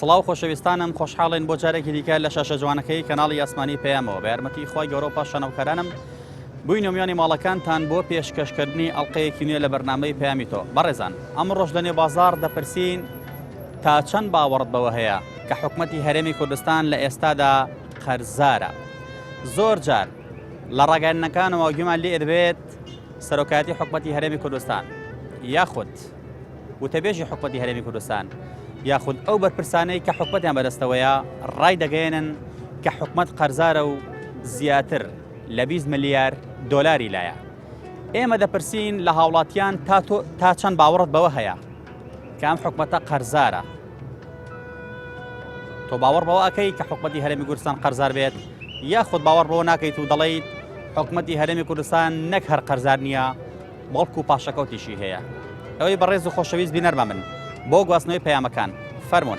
سڵاو خۆشەویستانم خۆشحاڵین بۆ جارێکی دیکە لە شاشە جوانەکەی کەناڵی ئاسمانی پەیامەوە بە یارمەتی خوای گەورە و پاشانەوکارانم بووینە میوانی ماڵەکانتان بۆ پێشکەشکردنی ئەڵلقەیەکی نوێ لە بەرنامەی پەیامی تۆ بەڕێزان ئەمڕۆش لە نێو بازاڕ دەپرسین تا چەند باوەڕت بەوە هەیە کە حکومەتی هەرێمی کوردستان لە ئێستادا قەرزارە زۆر جار لە ڕاگەیاندنەکانەوە گوێمان لێ دەبێت سەرۆکایەتی حکومەتی هەرێمی کوردستان یاخود وتەبێژی حکومەتی هەرێمی کوردستان یاخود ئەو بەرپرسانەی کە حکومەتیان بەدەستەوەیە ڕای دەگەیەنن کە حکومەت قەرزارە و زیاتر لە 20 ملیار دۆلاری لایە. ئێمە دەپرسین لە هاوڵاتیان تا تۆ تا چەند باوەڕت بەوە هەیە کە ئەم حکومەتە قەرزارە؟ تۆ باوەڕ بەوە ئەکەی کە حکومەتی هەرێمی کوردستان قەرزار بێت یاخود باوەڕ بەوە ناکەیت و دەڵێیت حکومەتی هەرێمی کوردستان نەک هەر قەرزار نییە بەڵکو پاشەکەوتیشی هەیە. ئەوەی بەڕێز و خۆشەویست بینەرمە من بۆ گواستنەوەی پەیامەکان فەرموون.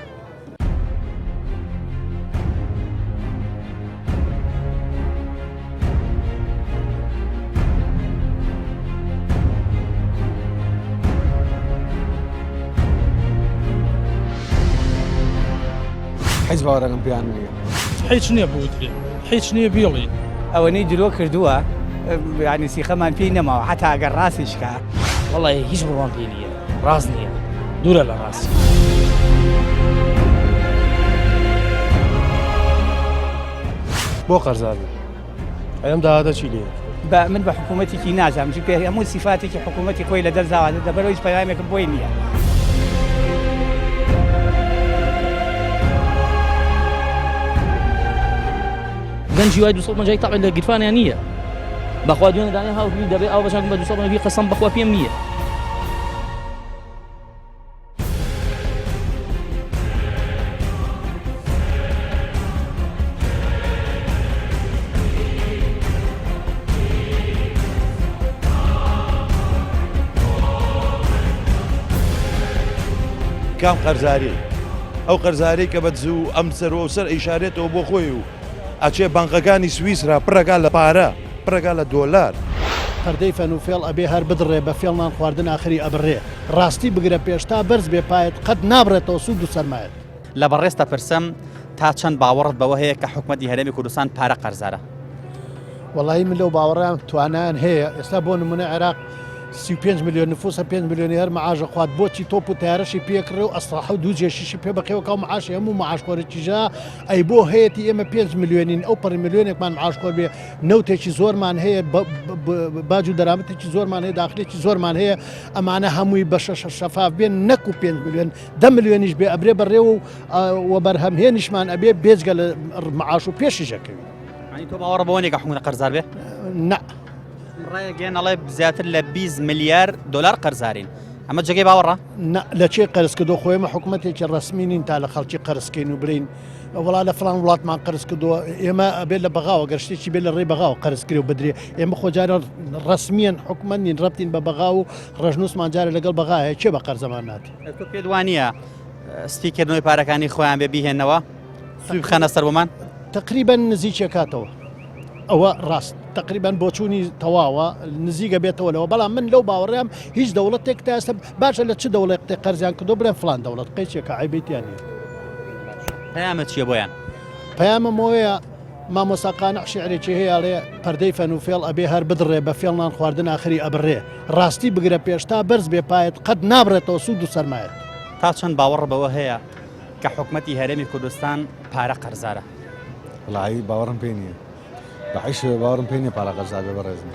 هیچ باوەڕێکم پێیان نییە. هیچ نییە بوترێ هیچ نییە بیڵێی. ئەوەنەی درۆ کردووە یانی سیخەمان پێی نەماوە حەتا ئەگەر ڕاستیش کا. وەڵی هیچ بڕوام پێی نییە ڕاست نییە دوورە لە ڕاستی. بۆ قەرزار بی ئەی ئەم داهاتە چی لێ بە من بە حکوومەتێکی نازانم چونکە هەموو سیفاتێکی حکوومەتی خۆی لە دەست داوە دەبەرەوە هیچ پەیامێکم بۆی نییە. گەنجی وای 250 تاقی لە گیرفانیان نییە بەخوا دوێنێ دانێ هاوکردی دەبێ ئاو بەچاکم بە 250 قەسەم بەخوا پێم نییە. کام قەرزاری ئەو قەرزاری کە بە زوو ئەم سەر و ئەو سەر ئەیشارێتەوە بۆ خۆی و ئەچێ بانقەکانی سویسرا پڕەکا لە پارە پڕەکا لە دۆلار. پەردەی فەن و فێڵ ئەبێ هەر بدڕێ بە فێڵ نان خواردن ئاخری ئەبڕێ ڕاستی بگرە پێش تا بەرز بێ پایەت قەت نابڕێتەوە سوود و سەرمایەت. لە بەڕێزت ئەپرسم تا چەند باوەڕت بەوە هەیە کە حکومەتی هەرێمی کوردستان پارە قەرزارە؟ وەڵایی من لەو باوەڕام توانایان هەیە ئێستا بۆ نمونە عێراق 35 ملیۆن نفوسە 5 ملیۆنی هەر معاش ئەخوات بۆچی تۆپ و تارەشی پێکڕێ و ئەسڵەحە و دوو جێشیشی پێ بەقێوەکە و معاشی هەموو معاشخۆرێکیژە ئەی بۆ هەیەتی ئێمە 5 ملیۆنین ئەو پەڕی ملیۆنێکمان معاشخۆر بێ نەوتێکی زۆرمان هەیە باج و دەرامەتێکی زۆرمان هەیە داخلێکی زۆرمان هەیە ئەمانە هەمووی بە شەش شەفاف بێن نەکو 5 ملیۆن دە ملیۆنیش بێ ئەبرێ بەڕێوە و و بەرهەمهێنیشمان ئەبێ بێجگە لە معاش و پێشیشەکەوی یانی تۆ باوەڕ بەوە نییە کە حکومەت قەرزار بێ؟ نا. ڕایەگەیەن ئەڵێ زیاتر لە 20 ملیار دۆلار قەرزارین ئەمە جێگەی باوەڕە؟ نا لە چێ قەرز کردو خۆ ئێمە حکومەتێکی ڕەسمی نین تا لە خەڵکی قەرز کەین و برین وڵا لە فلان وڵاتمان قەرز کردووە ئێمە ئەبێت لە بەغاوە گەر شتێکی بێت لە ڕێی بەغاوە قەرز کرێ و بدرێ ئێمە خۆ جارە ڕەسمیەن حکومەت نین ڕەبتین بە بەغا و ڕەشنووسمان جارە لەگەڵ بەغا هەیە کێ بە قەرزەمان ناتێ تۆ پێت وانییە سپیکردنەوەی پارەکانی خۆیان بێ بیهێنەوە سوی بخەنە سەر بۆمان؟ تەقریبەن نزیکێ کاتەوە ئەوە ڕاست تقریبان بۆچوونی تەواوە نزیکە بێتەوە لەوە بەڵام من لەو باوەڕێم هیچ دەوڵەتێک تا ئێستا باشە لە چ دەوڵەتێک قەرزیان کردو بڵێن فلان دەوڵەت قەیچێکە عیبیتیان نیە. پەیامت چییە بۆیان؟ پەیامم ئەوەیە مامۆستا قانع شیعرێکی هەیە ئەڵێ پەردەی فەن و فێڵ ئەبێ هەر بدڕێ بە فێڵ نان خواردن ئاخری ئەبڕێ ڕاستی بگرە پێش تا بەرز بێ پایەت قەت نابڕێتەوە سوود و سەرمایەت. تا چەند باوەڕ بەوە هەیە کە حکومەتی هەرێمی کوردستان پارە قەرزارە؟ وەڵایی باوەڕم پێی نییە بە هیچ شێوەیەک باوەڕم پێی نییە پارە قەرزار بێ بەڕێزم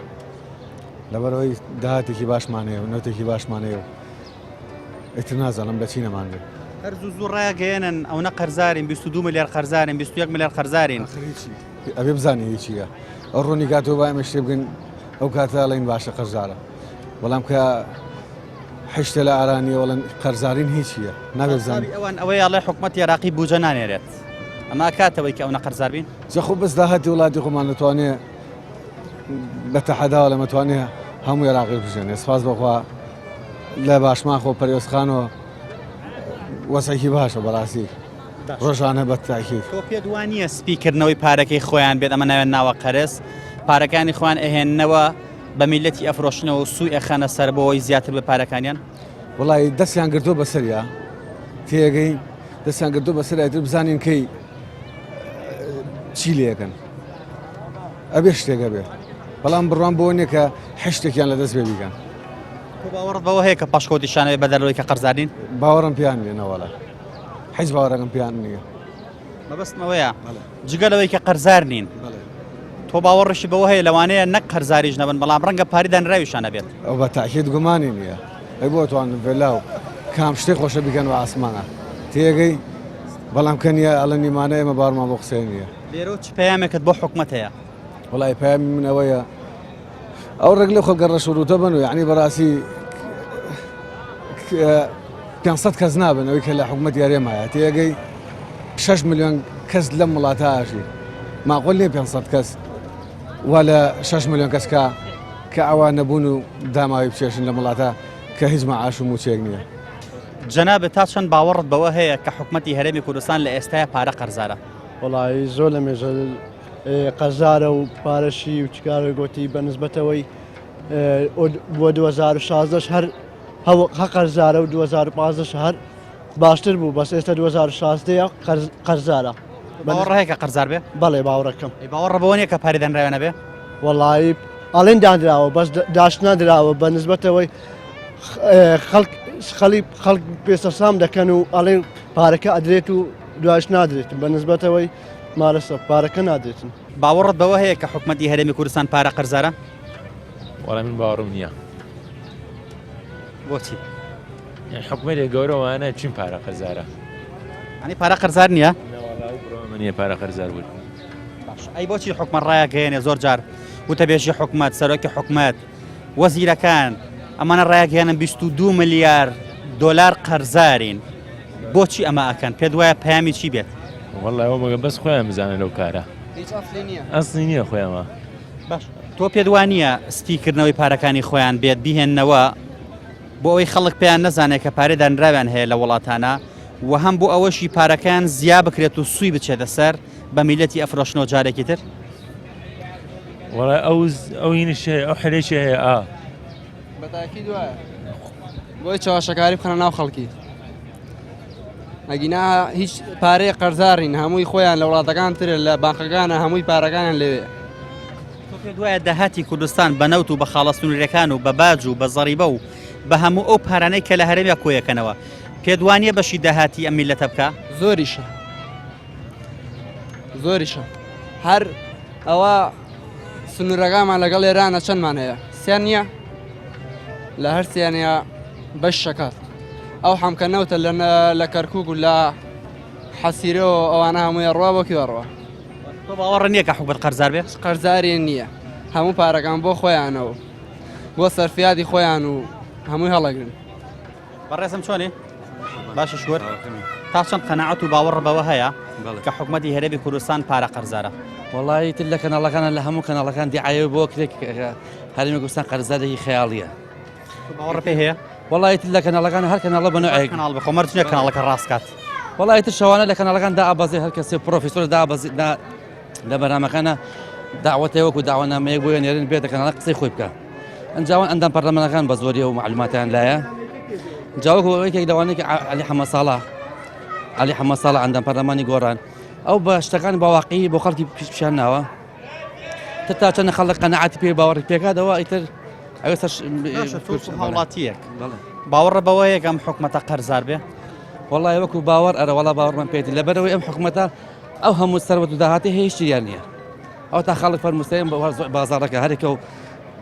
لەبەرئەوەی داهاتێکی باشمان هەیە و نەوتێکی باشمان هەیە و ئیتر نازانم لە چی نەمان بێ. هەر زوو زوو ڕایگەیەنن ئەونە قەرزارین 22 ملیار قەرزارین 21 ملیار قەرزارین. ئاخر هیچی ئەبێ بزانین هیچیە ئەو ڕوونی کاتەوە با ئێمە شتێ بگەین ئەو کاتە ئەڵێین باشە قەرزارە بەڵام کە حیشتە لە ئارا نییە وەڵێن قەرزارین هیچیە نابێ بزانین. ئەوان ئەوەی ئەڵێ حکومەتی عێراقی بوجە نانێرێت ئەمە کاتەوەی کە ئەونە قەرزار بین؟ جا خۆ بەس داهاتی وڵاتی خۆمان دەتوانێ بە تەحەداوە لەمە توانێ هەموو عێراقی بژێنێ سپاس بەخوا لە باشمان خۆ پەرێزخانەوە وەسعێکی باشە بەڕاستی ڕۆژانە بە تاکید. تۆ پێت وا نییە سپیکردنەوەی پارەکەی خۆیان بێت ئەمە ناوێن ناوە قەرز پارەکانی خۆیان ئەهێننەوە بە میلەتی ئەفرۆشنەوە و سوی ئەخەنە سەر بۆ ئەوەی زیاتر بێ پارەکانیان؟ وەڵی دەستیان گرتووە بەسەریا تێگەی. دەستیان گرتو بەسەر ئیتر بزانین کەی چی لێکەن ئەبێ شتێک هەبێ بەڵام بڕوام بۆ نییە کە حشتێکیان لە دەست بێ بیکەن. تۆ باوەڕت بەوە هەیە کە پاشکەوتیشان هەبێ بەدەر لەوەی کە قەرزارین؟ باوەڕم پێیان نییە نەوەڵا حیچ باوەڕێکم پێیان نییە. مەبەستم ئەوەیە جگە لەوەی کە قەرزار نین تۆ باوەڕشی بەوە هەیە لەوانەیە نەک قەرزاریش نەبن بەڵام ڕەنگە پاری دانراویشان نەبێت. ئەو بە تاکید گومانی نییە ئەی بۆ توان ڤێلا و کام شتێک خۆشە بیکەن بە ئاسمانە تێگەی بەڵام کە نییە ئەڵێ نیمانە ئێمە باوەڕمان بۆ قسەی نییە. لێرەوە چ پەیامێکت بۆ حکومەت هەیە؟ وەڵی پەیامی من ئەوەیە ئەو ڕێک لەو خەڵکە ڕەش و ڕووتە بن و یعنی بەڕاستی 500 کەس نابن ئەوەی کە لە حکومەت یارێ مایە تێگەی 6 میلیۆن کەس لەم وڵاتە ئاژی ماقۆل نییە 500 کەس وا لە 6 میلیۆن کەس کە کە ئەوە نەبوون و داماوی بچێشن لە وڵاتە کە هیچ مەعاش و موچەیەک نییە. جەنابت تا چەند باوەڕت بەوە هەیە کە حکومەتی هەرێمی کوردستان لە ئێستایا پارە قەرزارە؟ وەڵایی زۆر لە مێژە قەرزارە و پارەشی و چکارە گۆتی بە نسبەتەوەی بۆ 2016 هەر هە قەرزارە و 2015 هەر باشتر بوو بەس ئێستا 2016 قەرزارە. باوەڕ هەیە کە قەرزار بێ؟ بەڵێ باوەڕەکەم. ئەی باوەڕ بەوە نییە کە پارەی دانراوە نەبێ؟ وەڵایی ئەڵێن دانراوە بەس داش نادراوە بە نسبەتەوەی خەڵک خەڵی خەڵک پێسەسام دەکەن و ئەڵێن پارەکە ئەدرێت و دوایش نادرێتن بە نسبەتەوەی مالەسە پارەکە نادرێتن. باوەڕت بەوە هەیە کە حکومەتی هەرێمی کوردستان پارە قەرزارە؟ وەڵا من باوەڕم نییە. بۆچی؟ حکومەتێک گەورە وانە چین پارە قەرزارە؟ ئەنی پارە قەرزار نییە؟ نییە پارە قەرزار بوو. باش ئەی بۆچی حکومەت ڕایەگەیەنێ زۆر جار وتەبێژی حکومەت سەرۆکی حکومەت وەزیرەکان ئەمانە ڕایگەیانن 22 ملیار دۆلار قەرزارین بۆچی ئەمە ئەکەن پێت وایە پەیامی چی بێت؟ وەڵڵا ئەوە مەگە بەس خۆیان بزانن لەو کارە. هیچ ئەسلی نییە. ئەسلی نییە خۆیانوە. باش تۆ پێت وا نییە سپیکردنەوەی پارەکانی خۆیان بێت بیهێننەوە بۆ ئەوەی خەڵک پێیان نەزانێت کە پارەی دانراویان هەیە لە وڵاتانە و هەم بۆ ئەوەشی پارەکەیان زیا بکرێت و سوی بچێتە سەر بە میلەتی ئەفرۆشنەوە جارێکی تر؟ وەڵا ئەو ئەو هینش هەیە ئەو حلێکی هەیە ئا بەتاکید وایە بۆی چەواشەکاری بخەنە ناو خەڵکی ئەگینا هیچ پارەیە قەرزارین هەمووی خۆیان لە وڵاتەکان ترە لە بانقەکانە هەمووی پارەکانیان لەوێ تۆ پێت وایە داهاتی کوردستان بە نەوت و بە خاڵە سنووریەکان و بە باج و بە زەریبە و بە هەموو ئەو پارانەی کە لە هەرێمیا کۆیەکەنەوە پێت وانییە بەشی داهاتی ئەم میللەتە بکا؟ زۆریشە زۆریشە هەر ئەوە سنوورەکانمان لەگەڵ ئێرانە چەندمان هەیە سیان نییە لە هەر سیانە بەش شەکات ئەو حەمکە نەوتە لە لە کەرکک و لە حەسیرەوە ئەوانە هەمووی ڕوا بۆ کوێ ڕوا تۆ باوەڕ نییە کە حکومەت قەرزار بێ؟ قەرزاری نییە هەموو پارەکان بۆ خۆیانەوە بۆ سەرفیادی خۆیان و هەمووی هەڵەگرن بەڕێزم چۆنی؟ باشە شوەر تا چەند قەناعەت و باوەڕ بەوە هەیە کە حکوومەتی هەرێمی کوردستان پارە قەرزارە وەڵی تر لە کەناڵەکانە لە هەموو کەناڵەکان دیعاە بۆ کرێک هەرێمی کوردستان قەرزارێکی خەیاڵیە باوەڕ پێ هەیە وەڵی تر لە کەناڵەکان هەر کەناڵە بە نوعێک کەناڵ بخۆ مەرج نییە کەناڵەکە ڕاست کات وەڵی تر شەوانە لە کەناڵەکان دابەزێ هەر کەسێ پرۆفیسۆر دابەزێ لە بەرنامەکانە داوەتێ وەکو داوانامەیەک بۆ نێرن بێتە کەناڵە قسەی خۆی بکە ئەنجاوان ئەندام پەرلەمانەکان بە زۆری ئەو معلوماتیان لایە جاوەکو یەکێک لەوانەیە کە عەلی حەمە ساڵح عەلی حەمە ساڵح ئەندام پەرلەمانی گۆڕان ئەو بە شتەکان بە واقعی بۆ خەڵکی پیشان ناوە تر تا چەند خەڵک قەنەعاتی پێ باوەڕی پێکاتەوە ئیتر ئەوێ سەر هاوڵاتیەک باوەڕە بەوە یەک ئەم حکومەتە قەرزار بێ وەڵی وەکو باوەڕ ئەرە وەڵا باوەڕمان پێێتی لەبەرەوەی ئەم حکومەتە ئەو هەموو سەروەت و داهاتی هەیە هیچیان نییە ئەو تا خەڵک فەرمووسەیەم بازاڕەکە هەرێکە و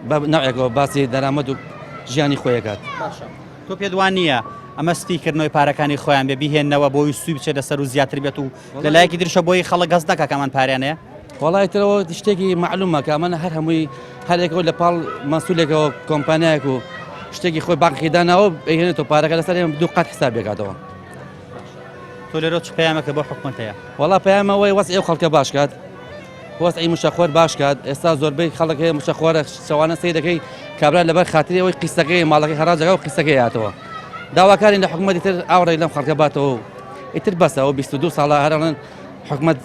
بە نەوعێکەوە باسی دەرامەت و ژیانی خۆی ئەکات. باشە تۆ پێت وا نییە ئەمە سپی کردنەوەی پارەکانی خۆیان بێ بیهێننەوە بۆی سوی بچێتە سەر و زیاتر بێت و لە لایەکی تریشە بۆی خەڵک هەست نەکا کە ئەمان پاریان هەیە؟ وەڵای ترەوە شتێکی مەعلومە کە ئەمە هەر هەمووی هەرێکەوە لە پاڵ مەسولێکەوە کۆمپانیایەک و شتێکی خۆی بانقی داناوە ئەیهێنێتەوە پارەکە لەسەر ئێمە دوو قات حساب بکاتەوە. تۆ لێرە چ پەیامەکە بۆ حکومەت هەیە؟ وەڵا پەیامەوەی وەزعی ئەو خەڵکە باش کات وەزعی مشەخۆر باش کات ئێستا زۆربەی خەڵک هەیە مشەخۆرە شەوانە سەیر دەکەی کابرا لەبەر خاتری ئەوەی قیستەکەی ماڵەکەی هەراجەکە و قیستەکەی هاتەوە داواکارین لە حکومەتی تر ئاوڕێک لەم خەڵکە باتەوە و ئیتر بەسە ئەو 22 ساڵە هەرڵن حکومەت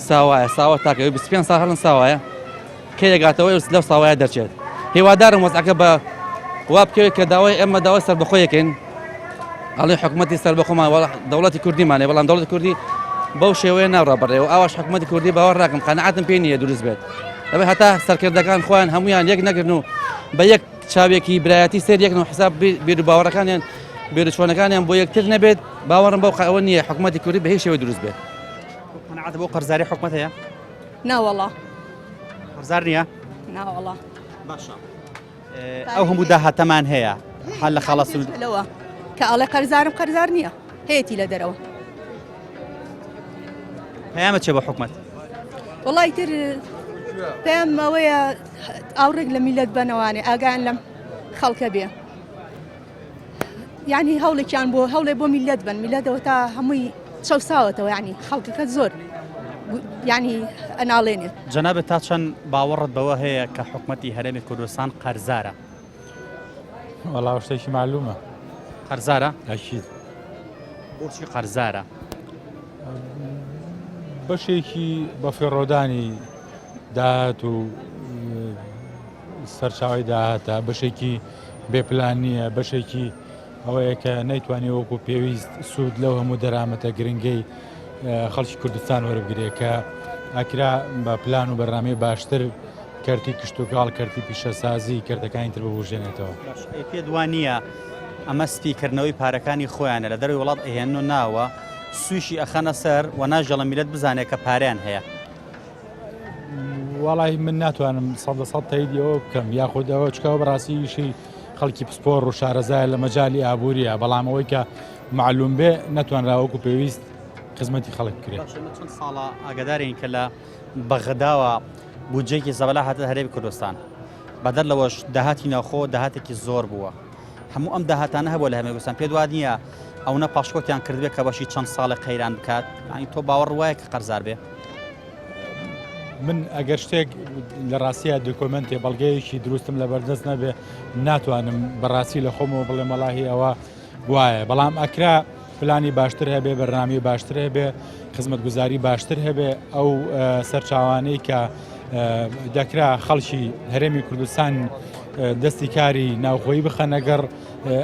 ساوایە ساوە تاکەوە 25 ساڵ هەڵن ساوایە کەی دەگاتەوە لەو ساوایە دەرچێت هیوادارم وەزعەکە بە وا بکەوێت کە داوای ئێمە داوای سەربەخۆیەکەین ئەڵێ حکوومەتی سەربەخۆمان وەڵا دەوڵەتی کوردیمانێ بەڵام دەوڵەتی کوردی بەو شێوەیە ناڕا بەڕێوە ئاواش حکوومەتی کوردی باوەڕ ناکەم قەناعەتم پێ نییە دروست بێت دەبێت هەتا سەرکردەکان خۆیان هەمویان یەک نەگرن و بە یەک چاوێکی برایەتی سێر یەکن و حساب بیر و باوەڕەکانیان بیر و چۆنەکانیان بۆ یەکتر نەبێت باوەڕم بەو ئەوە نییە حکوومەتی کوردی بە هیچ شێوەی دروست بێت. قەناعەت بۆ قەرزاری حکومەت هەیە؟ ناوەڵا. قەرزار نییە؟ ناوەڵا. باشە. ئەو هەموو داهاتەمان هەیە هەر لە خاڵە سنوور لەوە کە ئەڵێ قەرزارم قەرزار نییە هەیەتی لە دەرەوە. پەیامە چێ بە حکومەت؟ وەڵای تر پەیام ئەوەیە ئاوڕێک لە میلەت بەنەوانێ ئاگایان لەم خەڵکە بێ. یعنی هەوڵێکیان بۆ هەوڵێ بۆ میلەت بن میلەتەوە تا هەمووی چەساوەتەوە ینی خەڵکەکە زۆر ینی ئەناڵێنێت. جەنابت تا چەند باوەڕت بەوە هەیە کە حکومەتی هەرێمی کوردستان قەرزارە؟ وەڵا شتێکی معلومە. قەرزارە؟ ئەکید. بۆچی قەرزارە؟ بەشێکی بەفیڕۆدانی داهات و سەرچاوی داهاتە بەشێکی بێپلان نییە بەشێکی ئەوەیە کە نەیتوانی وەکو پێویست سوود لەو هەموو دەرامەتە گرنگەی خەڵکی کوردستان وەربگرێ کە ئەکرا بە پلان و بەرنامەی باشتر کەرتی کشتتوکاڵ کەرتی پیشەسازی کەرتەکانی تر ببوژێنێتەوە. پێت وا نییە ئەمە سپیکردنەوەی پارەکانی خۆیانە لە دەروی وڵات ئەهێن و ناوە سوشی ئەخەنە سەر و ناژەڵە میلەت بزانێت کە پارەیان هەیە. وەڵی من ناتوانم سە لە سە تەیدی ئەوە بکەم یاخود ئەوە چکەوە بەڕاستی ئیشی خەڵکی پسپۆڕ و شارەزایە لە مەجای ئابووریە بەڵام ئەوەی کە معلوم بێ نەتوانرا وەکو پێویست خزمەتی خەڵک بکرێت. چەند ساڵە ئاگدارین کە لە بەغداوە بودجەیەکی زەبەلاح هاتە هەرێمی کوردستان بەدەر لەوەش داهاتی ناوخۆ داهاتێکی زۆر بووە هەموو ئەم داهاتانە هەبووە لە هەرێمی کوردستان پێت وا نییە ئەوە پاشکۆتیان کردبێت کە بەشی چەند ساڵێک قەیران بکات یانی تۆ باوەڕ وایە کە قەرزار بێ؟ من ئەگەر شتێک لە ڕاستیە دۆکۆمنتێ بەڵگەیەکی دروستم لە بەردەست نەبێ ناتوانم بەڕاستی لە خۆمەوە بڵێم وەڵاهی ئەوە وایە بەڵام ئەکرا پلانی باشتر هەبێ بەرنامی باشتر هەبێ خزمەتگوزاری باشتر هەبێ ئەو سەرچاوانەی کە دەکرا خەڵکی هەرێمی کوردستان دەستی کاری ناوخۆی بخەنەگەڕ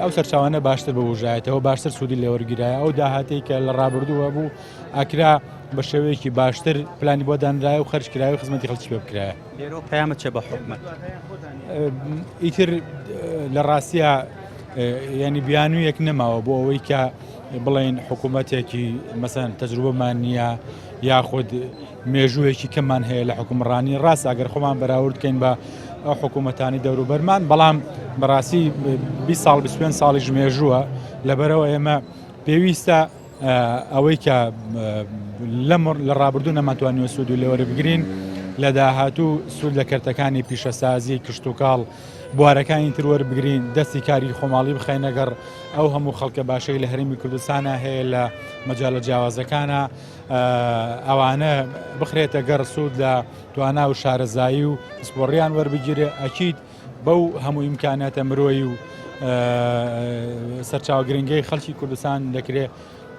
ئەو سەرچاوانە باشتر بوژایەتەوە باشتر سوودی لێوەرگیرایە ئەو داهاتەی کە لە ڕابردووە بوو ئەکرا بە شێوەیەکی باشتر پلانی بۆ دانرایە و خەرج کرایە و خزمەتی خەڵکی پێ بکرایە. لێرەوە پەیامت چیە بە حکومەت؟ ئیتر لە ڕاستیا ینی بیانوویەک نەماوە بۆ ئەوەی کە بڵێن حکوومەتێکی مەسەن تەجروبەمان نییە یاخود مێژوویەکی کەممان هەیە لە حکومڕانی ڕاست ئەگەر خۆمان بەراورد کەین بە ئەو حکوومەتانی دەوروبەرمان بەڵام بەڕاستی 20 ساڵ 25 ساڵیش مێژووە لەبەرەوە ئێمە پێویستە ئەوەی کە لەم لە ڕابردوو نەمانتوانیوە سوود و لێوەربگرین لە داهاتوو سوود لە کەرتەکانی پیشەسازی کشتتوکاڵ بوارەکانی تر وەربگرین دەستی کاری خۆماڵی بخەینە گەڕ ئەو هەموو خەڵکە باشەی لە هەرێمی کوردستانە هەیە لە مەجالە جیاوازەکانە ئەوانە بخرێتە گەڕ سوود لە توانا و شارەزایی و پسپۆڕیان وەربگیرێ ئەکید بەو هەموو ئیمکاناتە مرۆیی و سەرچاوە گرنگەی خەڵکی کوردستان دەکرێت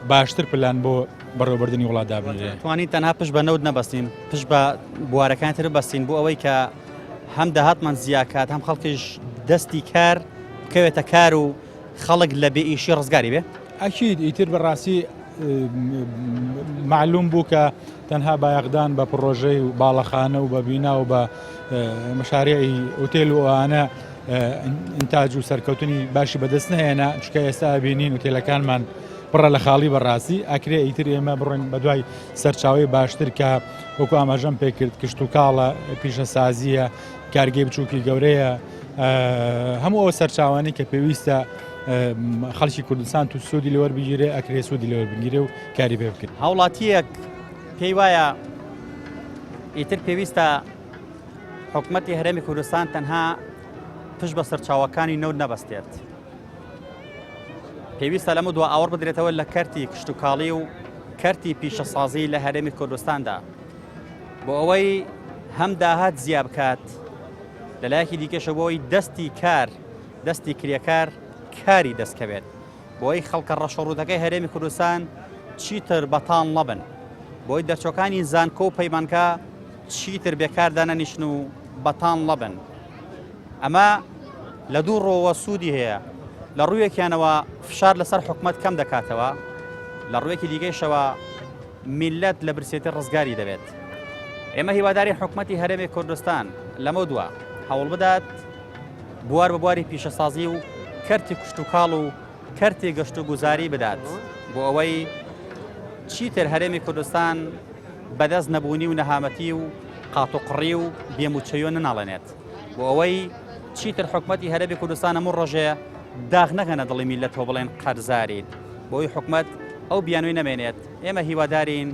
باشتر پلان بۆ بەڕێوەبردنی وڵات دابنرێت. توانین تەنها پشت بە نەوت نەبەستین پشت بە بوارەکانی تر بەستین بۆ ئەوەی کە هەم داهاتمان زیاکات هەم خەڵکیش دەستی کار بکەوێتە کار و خەڵک لە بێ ئیشی ڕزگاری بێ؟ ئەکید ئیتر بەڕاستی معلوم بوو کە تەنها بایەخدان بە پڕۆژەی و باڵەخانە و بە بینا و بە مشارعی ئوتێل و ئەوانە ئینتاج و سەرکەوتنی باشی بەدەست نهێنا چکە ئێستا بینین ئوتێلەکانمان پڕە لە خاڵی بەڕاستی ئەکرێ ئیتر ئێمە بڕۆین بە دوای سەرچاوی باشتر کە وەکو ئاماژەم پێکرد کشت و کاڵە پیشەسازیە کارگەی بچووکی گەورەیە هەموو ئەو سەرچاوانەی کە پێویستە خەڵکی کوردستان تو سوودی لەوەر بگیرێ ئەکرێ سوودی لەوەر بگیرێ و کاری پێ بکرێت. هاوڵاتییەک پێی وایە ئیتر پێویستە حکومەتی هەرێمی کوردستان تەنها پشت بە سەرچاوەکانی نەوت نەبەستێت. پێویستە لەمە دوا ئاوڕ بدرێتەوە لە کەرتی کشتتوکاڵی و کەرتی پیشەسازی لە هەرێمی کوردستاندا بۆ ئەوەی هەم داهات زیا بکات لەلایەکی دیکەشە بۆ ئەوەی دەستی کار دەستی کرێکار کاری دەستکەوێت بۆی خەڵکە ڕەشەڕووتەکەی هەرێمی کوردستان چیتر بەتاڵ نەبن بۆی دەرچۆکانی زانکۆ و پەیمانگا چیتر بێکار دانەنیشن و بەتاڵ نەبن ئەمە لە دوو ڕۆوە سوودی هەیە. لە ڕوویەکیانەوە فشار لەسەر حکومەت کەم دەکاتەوە، لە ڕوویەکی دیکەیشەوە میللەت لە برسێتی ڕزگاری دەبێت. ئێمە هیوادارین حکومەتی هەرێمی کوردستان لەمەودوا هەوڵ بدات بوار بە بواری پیشەسازی و کەرتی کشتوکاڵ و کەرتی گەشتوگوزاری بدات بۆ ئەوەی چیتر هەرێمی کوردستان بەدەست نەبوونی و نەهامەتی و قاتوقڕی و بێموچەیۆ نەناڵێنێت بۆ ئەوەی چیتر حکومەتی هەرێمی کوردستان هەموو ڕۆژێ داغ نەکەنە دڵی میللەتەوە بڵێن قەرزاریت بۆی حکومەت ئەو بیانوی نەمێنێت ئێمە هیوادارین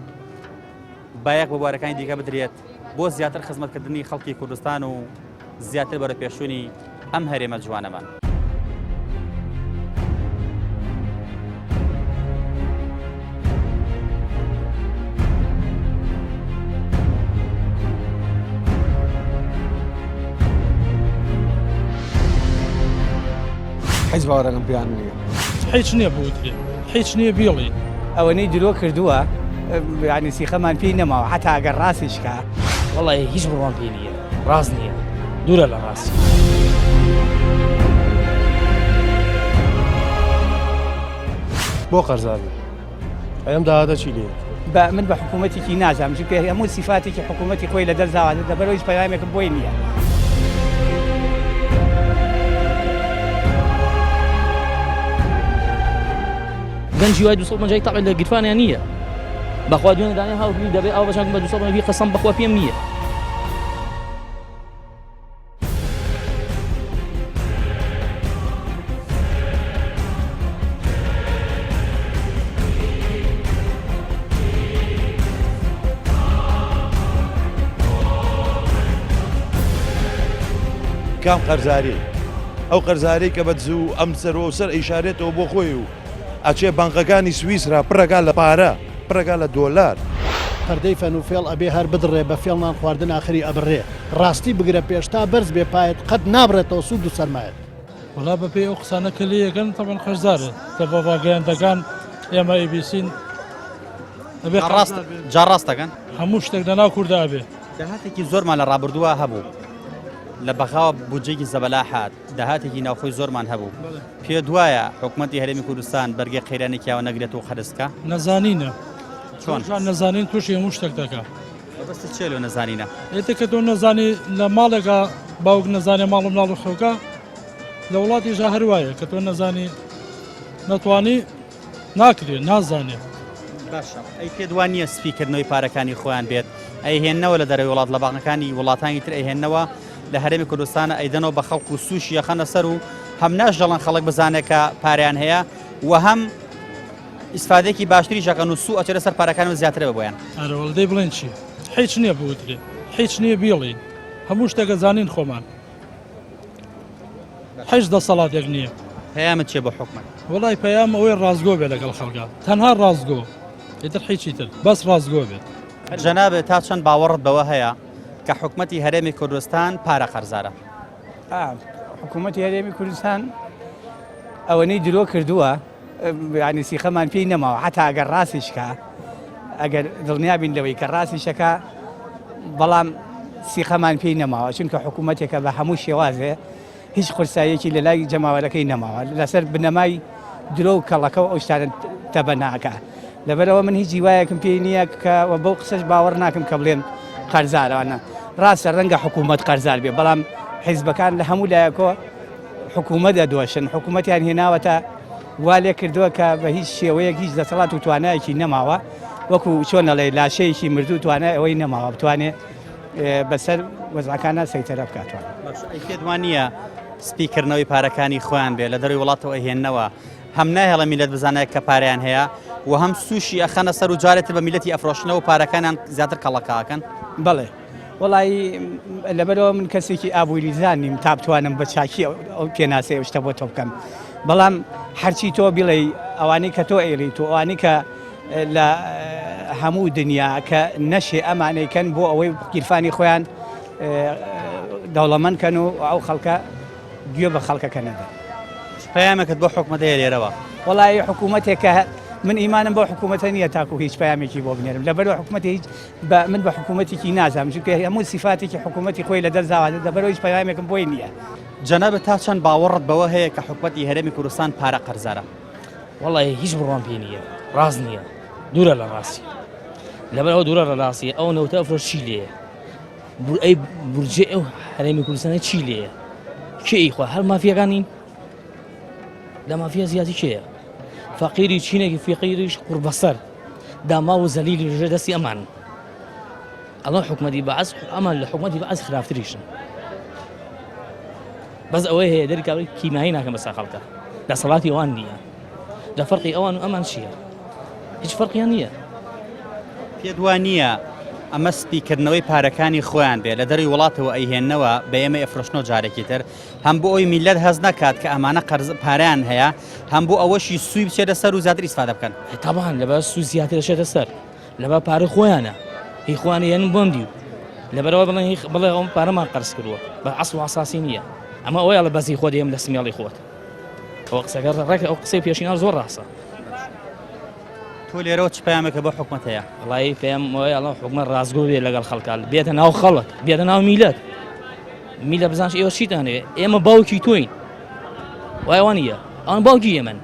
بایەخ بە بوارەکانی دیکە بدرێت بۆ زیاتر خزمەتکردنی خەڵکی کوردستان و زیاتر بەرەپێشوونی ئەم هەرێمە جوانەمان. هیچ باوەڕێکم پێیان نییە. هیچ نییە بوترێ هیچ نییە بیڵێ. ئەوەنەی درۆ کردووە یانی سیخەمان پێی نەماوە حەتا ئەگەر ڕاستیش کا. وەڵی هیچ بڕوام پێی نییە ڕاست نییە دوورە لە ڕاستی. بۆ قەرزار بێ ئەی ئەم داهاتە چی لێ بە من بە حکوومەتێکی نازانم چونکە هەموو سیفاتێکی حکوومەتی خۆی لە دەست داوە لەبەرەوە هیچ پەیامێکم بۆی نییە. گەنجی وای 250 تاقی لە گیرفانیان نییە بەخوا دوێنێ دانێ هاوکردی دەبێ ئاو بەچاکم بە 250 قەسەم بەخوا پێم نییە. کام قەرزاری؟ ئەو قەرزارەی کە بە دز و ئەم سەر و ئەو سەر ئەیشارێتەوە بۆ خۆی و ئەچێ بانقەکانی سویسرا پڕەکا لە پارە پڕەکا لە دۆلار. پەردەی فەن و فێڵ ئەبێ هەر بدڕێ بە فێڵ نان خواردن ئاخری ئەبڕێ ڕاستی بگرە پێش تا بەرز بێ پایەت قەت نابڕێتەوە سوود و سەرمایەت. وەڵا بە پێی ئەو قسانە کە لێی ئەکەن تەبعەن قەرزارە تەبە ڕاگەیاندەکان ئێمە ئەیبیسین ئەبێ ڕاست جا ڕاست دەکەن هەموو شتێک لەناو کووردا ئەبێ. داهاتێکی زۆرمان لە ڕابردووە هەبوو لە بەغاوە بودجەیەکی زەبەلاح هات داهاتێکی ناوخۆی زۆرمان هەبوو پێت وایە حکومەتی هەرێمی کوردستان بەرگەی قەیرانێکی ئاوا نەگرێت و قەرز بکا؟ نەزانینە. چۆن؟ جوان نەزانین تووشی هەموو شتێک دەکا. مەبەستت چییە لۆ نەزانینە؟ ئێتە کە تۆ نەزانی لە ماڵێکا باوک نەزانێ ماڵ و مناڵ و خەوکە لە وڵاتیشا هەر وایە کە تۆ نەزانی نەتوانی ناکرێ نازانێ. باشە ئەی پێت وا نییە سپیکردنەوەی پارەکانی خۆیان بێت ئەیهێننەوە لە دەرەوەی وڵات لە بانقەکانی وڵاتانی تر ئەیهێننەوە لە هەرێمی کوردستانە ئەیدەنەوە بە خەڵک و سوشی ئەخەنە سەر و هەم ناشدەڵن خەڵک بزانێت کە پارەیان هەیە و هەم ئیسفادێکی باشتری ژەکەن و سوو ئەچێتە سەر پارەکان و زیاترە بە بۆیان. ئەرە وەڵا دەی بڵێن چی؟ هیچ نییە بوترێ هیچ نییە بیڵێین هەموو شتێک ئەزانین خۆمان هیچ دەسەڵاتێک نییە. پەیامت چیە بۆ حکومەت؟ وەڵای پەیام ئەوەی ڕاستگۆ بێ لەگەڵ خەڵکا تەنها ڕاستگۆ ئیتر هیچی تر بەس ڕاستگۆ بێت. جەنابت تا چەند باوەڕت بەوە هەیە کە حکومەتی هەرێمی کوردستان پارە قەرزارە؟ حکوومەتی هەرێمی کوردستان ئەوەنەی درۆ کردووە ینی سیخەمان پێی نەماوە حتا ئەگەر ڕاستیشکە ئەگەر دڵنیابین لەوەی کە ڕاستیشەکە بەڵام سیخەمان پێی نەماوە چونکە حکوومەتێکە بە هەموو شێوازێ هیچ قورساییەکی لە لای جەماوەرەکەی نەماوە لەسەر بنەمای درۆ و کەڵەکە و ئەو شتانە تەبەناکە لەبەرەوە من هیچ هیوایەکم پێی نییە کە و بەو قسەش باوەڕ ناکەم کە بڵێن قەرزارانە ڕاستە ڕەنگە حکوومەت قەرزار بێ بەڵام حیزبەکان لە هەموو لایەکۆ حکوومەت دەدۆشن حکوومەتیان هێناوەتە وا لێ کردووە کە بە هیچ شێوەیەک هیچ دەسەڵات و توانایەکی نەماوە وەکو چۆن ئەڵێ لاشەیەکی مردوو توانای ئەوەی نەماوە بتوانێ بەسەر وەزعەکانە سەیتەرە بکاتەوە. باشە ئەی پێت وا نییە سپیکردنەوەی پارەکانی خۆیان بێ لە دەروی وڵاتەوە ئەیهێننەوە هەم ناهێڵە میلەت بزانێت کە پارەیان هەیە و هەم سوشی ئەخەنە سەر و جارێتر بە میلەتی ئەفرۆشنەوە و پارەکانیان زیاتر کەڵەکەکەن؟ بەڵێ وەڵایی لەبەرەوە من کەسێکی ئابووریزان نیم تا بتوانم بە چاکی ئەو پێناسەی ئەو شتە بۆ تۆ بکەم بەڵام هەرچی تۆ بڵێ ئەوانەی کە تۆ ئەیڵی تۆ ئەوانەی کە لە هەموو دنیا کە نەشێ ئەمانەی کەن بۆ ئەوەی گیرفانی خۆیان دەوڵەمەند کەن و ئەو خەڵکە گوێ بە خەڵکەکە نەدەن. پەیامێکت بۆ حکومەت هەیە لێرەوە؟ وەڵایی حکوومەتێک کە من ئیمانم بۆ حکوومەتە نییە تاکو هیچ پەیامێکی بۆ بنێرم لەبەرەوە حکوومەتی هیچ بە من بە حکوومەتێکی نازانم چونکە هەموو سیفاتێکی حکوومەتی خۆی لە دەست داوە لەبەرەوە هیچ پەیامێکم بۆی نییە. جەنابت تا چەند باوەڕت بەوە هەیە کە حکومەتی هەرێمی کوردستان پارە قەرزارە؟ وەڵی هیچ بڕوام پێ نییە ڕاست نییە دوورە لە ڕاستی لەبەر ئەوە دوورە لە ڕاستی ئەو نەوتە ئەفرۆش چی لێیە ئەی بورجێ ئەو هەرێمی کوردستانە چی لێیە کێ ئیخوا هەر مافیەکان نین لە مافیا زیاتی کێیە فەقیری چینێکی فقیریش قوربەسەر داما و زەلیلی ژێر دەستی ئەمان ئەڵە حکومەتی بەعس ئەمان لە حکومەتی بەعس خراپتریشن بەس ئەوەی هەیە دەری کابرای کیمایی ناکەن بەسەر خەڵکە دەسەڵاتی ئەوان نییە لە فەرقی ئەوان و ئەمان چییە هیچ فەرقیان نییە پێت وا نییە ئەمە سپیکردنەوەی پارەکانی خۆیان بێ لە دەروی وڵاتەوە ئەیهێننەوە بە ئێمە ئەفرۆشنەوە جارێکی تر هەم بۆ ئەوی میلەت هەست نەکات کە ئەمانە قەرز پارەیان هەیە هەم بۆ ئەوەشی سووی بچێتە سەر و زیاتر ئیسفادە بکەن تاوان لەبەر سوو زیاتر دەچێتە سەر لەبەر پارەی خۆیانە هی خۆیان یەنم بۆم دیو لەبەرەوە بڵێن هی بڵێ ئەوم پارەمان قەرز کردووە بە ئەسڵ و ئەساسی نییە ئەمە ئەوەیە لە بەزی خۆت دێم لە سمێڵی خۆت ئەو قسەکە ڕێک ئەو قسەی پێشینان زۆر ڕاستە تۆ لێرەوە چ پەیامێکە بۆ حکومەت هەیە؟ وەڵی پێم وایە ئەڵێم حکومەت ڕاستگۆ بێ لەگەڵ خەڵکان بێتە ناو خەڵک بێتە ناو میلەت میلە بزانش ئێوە چیتان هەیە ئێمە باوکی تۆین وایە وانە ئەوان باوکی ئێمەن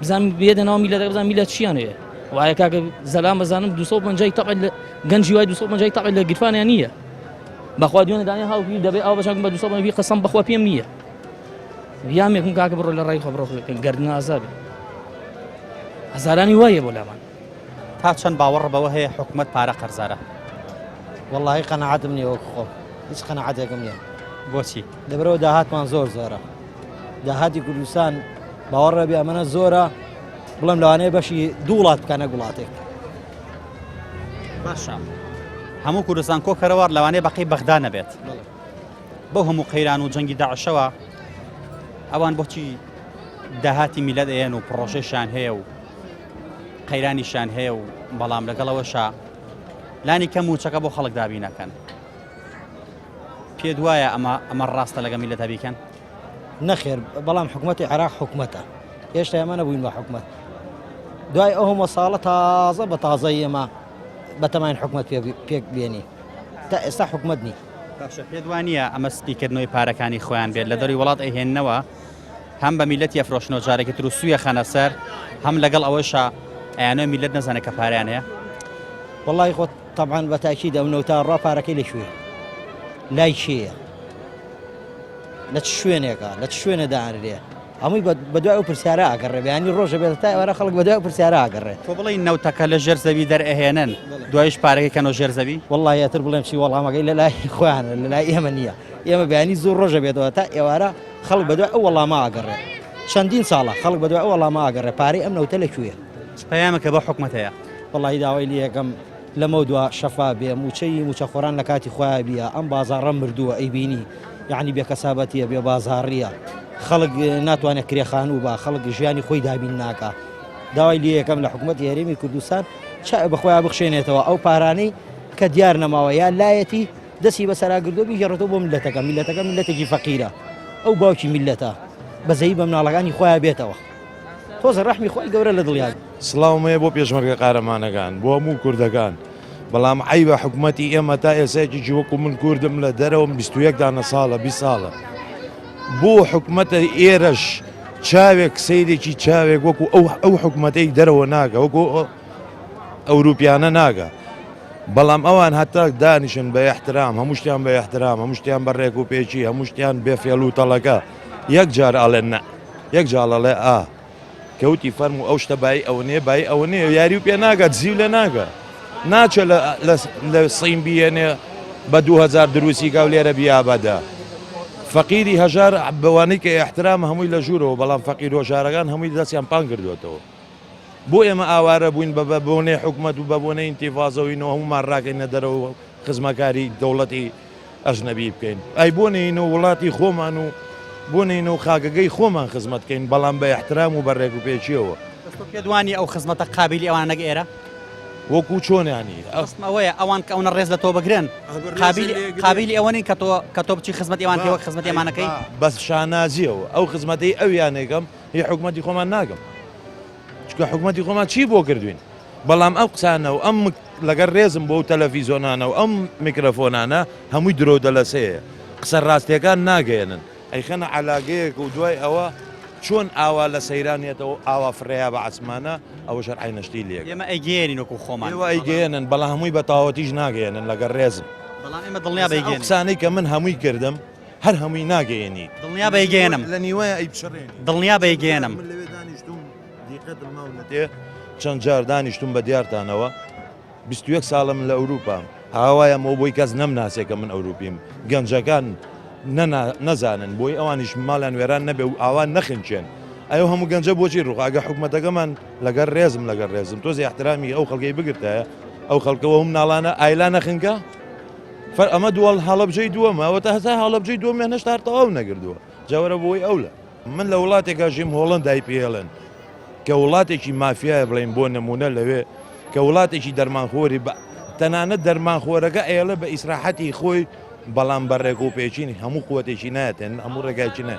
بزان بێتە ناو میلەتەکە بزان میلەت چیان هەیە وایە کاکە زەلام بەزانم 250 تەبع لە گەنجی وای 250 تەبع لە گیرفانیان نییە بەخوا دوێنێ دانێ هاوکی دەبێ ئاو بەشاکم بە 250 قەسەم بەخوا پێم نییە یامێکم کاکە بڕۆ لە ڕای خۆ بڕۆ گەردن ئازاد هەزارانی وایە بۆ لامان تا چەند باوەڕ بەوە هەیە حکومەت پارە قەرزارە؟ وەڵی قەنەعەتم نییە وەک خۆم هیچ قەنەعەتێکم نییە بۆچی؟ لەبەرەوە داهاتمان زۆر زۆرە داهاتی کوردستان باوەڕە بێ ئەمەە زۆرە بڵم لەوانەیە بەشی دوو وڵات بکە نەک وڵاتێک. باشە هەموو کوردستان کۆکەرەوە لەوانەیە بەقەی بەغدا نەبێت بەو هەموو قەیران و جەنگی داعشەوە ئەوان بۆچی داهاتی میلەت ئەیەن و پڕۆژەشیان هەیە و قەیرانیشیان هەیە و بەڵام لەگەڵەوەشە لانی کەم موچەکە بۆ خەڵک دابینەکەن پێت وایە ئەمە ئەمە ڕاستە لەگە میلەتا بیکەن؟ نەخێر بەڵام حکوومەتی عێراق حکوومەتە هێشتا ئێمە نەبووین بە حکوومەت دوای ئەو هەموو ساڵە تازە بە تازە ئێمە بەتەماین حکوومەت پێک بێنی تا ئێستا حکوومەت نی باشە پێت وا نییە ئەمە سپیکردنەوەی پارەکانی خۆیان بێت لە دەروی وڵات ئەیهێننەوە هەم بە میلەتی ئەفرۆشنەوە جارێکی تر و سوویە خەنە سەر هەم لەگەڵ ئەوەشا ئەیانەوە میلەت نەزانێت کە پارەیان هەیە وەڵی خۆ تەبعەن بە تاکید ئەو نەوتە ڕا پارەکەی لە کوێ لای کێیە لە چ شوێنێکە لە چ شوێنە دانرێ هەمووی بەدوای ئەو پرسیارە ئاگەڕێ بەیانی ڕۆژە بێت تا ئێوارە خەڵک بەدوای ئەو پرسیارە ئاگەڕێ تۆ بڵێی نەوتەکە لە ژێر زەوی دەرئەهێنن دوایش پارەکەی کەنەوە ژێر زەوی وەڵڵاهی ئەتر بڵێم چی وەڵامەکەی لە لای خۆیانە لە لای ئێمە نییە ئێمە بەیانی زوو ڕۆژە بێتەوە تا ئێوارە خەڵک بەدوای ئەو وەڵامە ئاگەڕێ چەندین ساڵە خەڵک بەدوای ئەو وەڵامە ئاگەڕێ پارەی ئەم نەوتە لە کوێیە چ پەیامێکە بۆ حکومەت هەیە؟ وەڵاهی داوای لێ ئەکەم لەمەو دوا شەفا بێ موچەی موچەخۆران لە کاتی خۆیا بیە ئەم بازاڕە مردووە ئەیبینی یەعنی بێ کەسابەتیە بێ بازاڕیە خەڵک ناتوانێت کرێ خانوو با خەڵک ژیانی خۆی دابین ناکا داوای لێ یەکەم لە حکوومەتی هەرێمی کوردستان چاوێ بەخۆیان بخشێنێتەوە ئەو پارانەی کە دیار نەماوە یا لایەتی دەستی بەسەرا گردووە بیگەڕێتەوە بۆ میلەتەکە میلەتەکە میلەتێکی فەقیرە ئەو باوکی میلەتە بەزەیی بە مناڵەکانی خۆیان بێتەوە تۆزە ڕەحمی خوای گەورە لە دڵیان. سڵاوم هەیە بۆ پێشمەرگە قارەمانەکان بۆ هەموو کوردەکان بەڵام عەیبە حکومەتی ئێمە تا ئێستا یەکێکی وەکو من کوردم لە دەرەوەم 21 دانە ساڵە 20 ساڵە بۆ حکومەتە ئێرەش چاوێک سەیرێکی چاوێک وەکو ئەو ئەو حکومەتەی دەرەوە ناگە وەکو ئەوروپیانە ناگە بەڵام ئەوان هەتا دانیشن بە احترام هەموو شتیان بە احترام هەموو شتیان بە ڕێک و پێکی هەموو شتیان بێ فێڵ و تەڵەکە یەک جار ئەڵێن نە یەک جاڵ ئەڵێ ئا کە وتی فەرموو ئەو شتە بایی ئەوە نییە بایی ئەوە نییە یاری و پێ ناگا دزی و لێ ناگا ناچێ لە لە لە سین بیێنێ بە 2000 دروستی کا و لێرە بیابەدە فەقیری هەژار بەوانەی کە ئیحترام هەمووی لە ژوورەوە بەڵام فەقیر هۆژارەکان هەمووی دەستیان پان کردوێتەوە بۆ ئێمە ئاوارە بووین بە بە بۆنەی حکومەت و بە بۆنەی ئینتیفازەوەینەوە هەموومان ڕاکەینە دەرەوە خزمەکاری دەوڵەتی ئەژنەبی بکەین ئەی بۆ نەین و وڵاتی خۆمان و بۆ نەین و خاکەکەی خۆمان خزمەت کەین بەڵام بە ئیحترام و بە ڕێک و پێکیەوە. بەس تۆ پێت وانیە ئەو خزمەتە قابیلی ئەوانە نەک ئێرە؟ وەکو چۆن یانی؟ مەبەستم ئەوەیە ئەوان کە ئەونە ڕێز لە تۆ بگرن قابیلی قابیلی ئەوە نین کە تۆ کە تۆ بچی خزمەتی ئەوان بکەی وەک خزمەتی ئەمانەکەی؟ بەس شانازیەوە ئەو خزمەتەی ئەویانەکەم هی حکومەتی خۆمان ناکەم. چونکە حکومەتی خۆمان چی بۆ کردوین بەڵام ئەم قسانە و ئەم لەگەر ڕێزم بۆ تەلەفیزۆنانە و ئەم میکرەفۆنانە هەمووی درۆ دەلەسەیە قسە ڕاستیەکان ناگەیەنن ئەیخەنە عەلاگەیەک و دوای ئەوە چۆن ئاوا لە سەیران یەتەوە ئاوا فڕێیا بە عەسمانە ئەوەش هەر عەینە شتی لێ ئێمە ئەیگەیەنین وەکو خۆمان. ئێوە ئەیگەیەنن بەڵام هەمووی بە تەواوەتیش ناگەیەنن لەگەر ڕێزم. بەڵام ئێمە دڵنیا بە ئەو ئەیگەیەنین. قسانەی کە من هەمووی کردم هەر هەمووی ناگەیەنی. دڵنیا بە ئەیگەیەنم. لە نیوەیە ئەیپچڕێنی. دڵنیا بە ئەیگەیەنم. من لەوێ دانیشتووم دیقەتم ماونەتێ چەند جار دانیشتووم بە دیارتانەوە. 21 ساڵە من لە ئەوروپام هاوایەم ئەو بۆی کەس نەمناسێ کە من ئەوروپیم گەنجەکان نەزانن بۆی ئەوانیش ماڵیان وێران نەبێ و ئاوا نەخنچێن ئەو هەموو گەنجە بۆچی ڕوخا ئەگە حکومەتەکەمان لەگەر ڕێزم لەگەر ڕێزم تۆزی احترامی ئەو خەڵکەی بگرتایە ئەو خەڵکەوە و مناڵانە ئایلا نەخنکە فەر ئەمە دووەڵ هەڵەبجەی دووەمە ئەوە تا هەتا هەڵەبجەی دووەمیان هێشتا هەر تەواو نەگردووە جاوەرە بۆی ئەولە من لە وڵاتێکا ژیم هۆڵندای پێڵێن کە وڵاتێکی مافیایە بڵێین بۆ نمونە لەوێ کە وڵاتێکی دەرمانخۆری بە تەنانەت دەرمانخۆرەکە ئەیڵێ بە ئیسراحەتی خۆی بەڵام بە ڕێک و پێچین هەموو قوتێکی ناتێن هەموو ڕێگایکی نە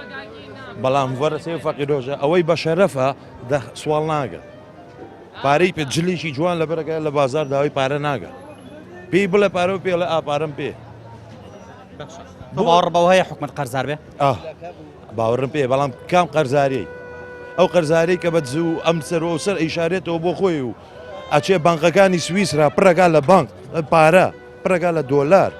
بەڵام وەرەسێ فەقیرۆژە ئەوەی بە شەرەفە دە سواڵ ناگە پارەی پێ جلێکی جوان لە بەرەکە لە بازار داوای پارە ناگە پێی بڵێ پارە و پێڵێ ئاپارم پێ باوەڕ بەوە هەیە حکومت قەرزار بێ باوەڕم پێیە بەڵام کام قەرزاریی؟ ئەو قەرزاریی کە بە دز و ئەم سەر و ئەو سەر ئەیشارێتەوە بۆ خۆی و ئەچێ بانقەکانی سویسرا پڕەکا لە بانق پارە پڕەکا لە دۆلار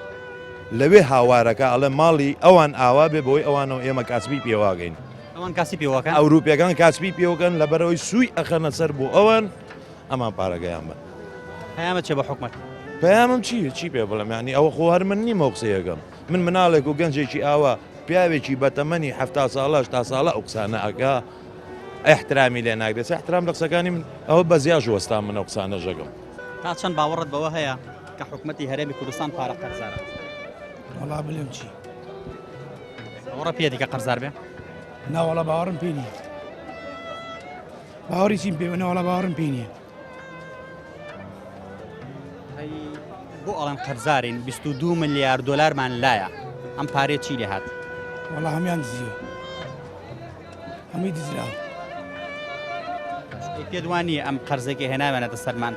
لەوێ هاوارەکە ئەڵێ ماڵی ئەوان ئاوا بێ بەوەی ئەوانەوە ئێمە کاسبی پێواگەین ئەوان کاسی پێوەکەن ئەوروپیەکان کاسبی پێوەکەن لەبەرەوەی سووی ئەخەنە سەر بۆ ئەوان ئەمان پارەکەیان بن. پەیامت چیە بۆ حکومەت؟ پەیامم چی چی پێ بڵێم یانی ئەوە خۆ هەر من نیمە ئەو قسەیەکەم من مناڵێک و گەنجێکی ئاوا پیاوێکی بەتەمەنی حەفتا ساڵە هەشتا ساڵە ئەو قسانە ئەکا ئیحترامی لێ ناگرێت چ ئیحترام لە قسەکانی من ئەوە بە زیاش وەستام من ئەو قسانەش ئەکەم. تا چەند باوەڕت بەوە هەیە کە حکومەتی هەرێمی کوردستان پارە قەرزارە؟ وەڵا بلێم چی؟ باوەڕە پێیەتی کە قەرزار بێ؟ نا وەڵا باوەڕم پێ نییە. باوەڕی چیم پێ نەوەڵا باوەڕم پێ نییە. بۆ ئەڵێن قەرزارین 22 ملیار دۆلارمان لایە ئەم پارێ چی لێ هات؟ وەڵا هەمان دزیوە هەمووی دزراوە. پێت وان نییە ئەم قەرزێکی هێناویانەتە سەرمان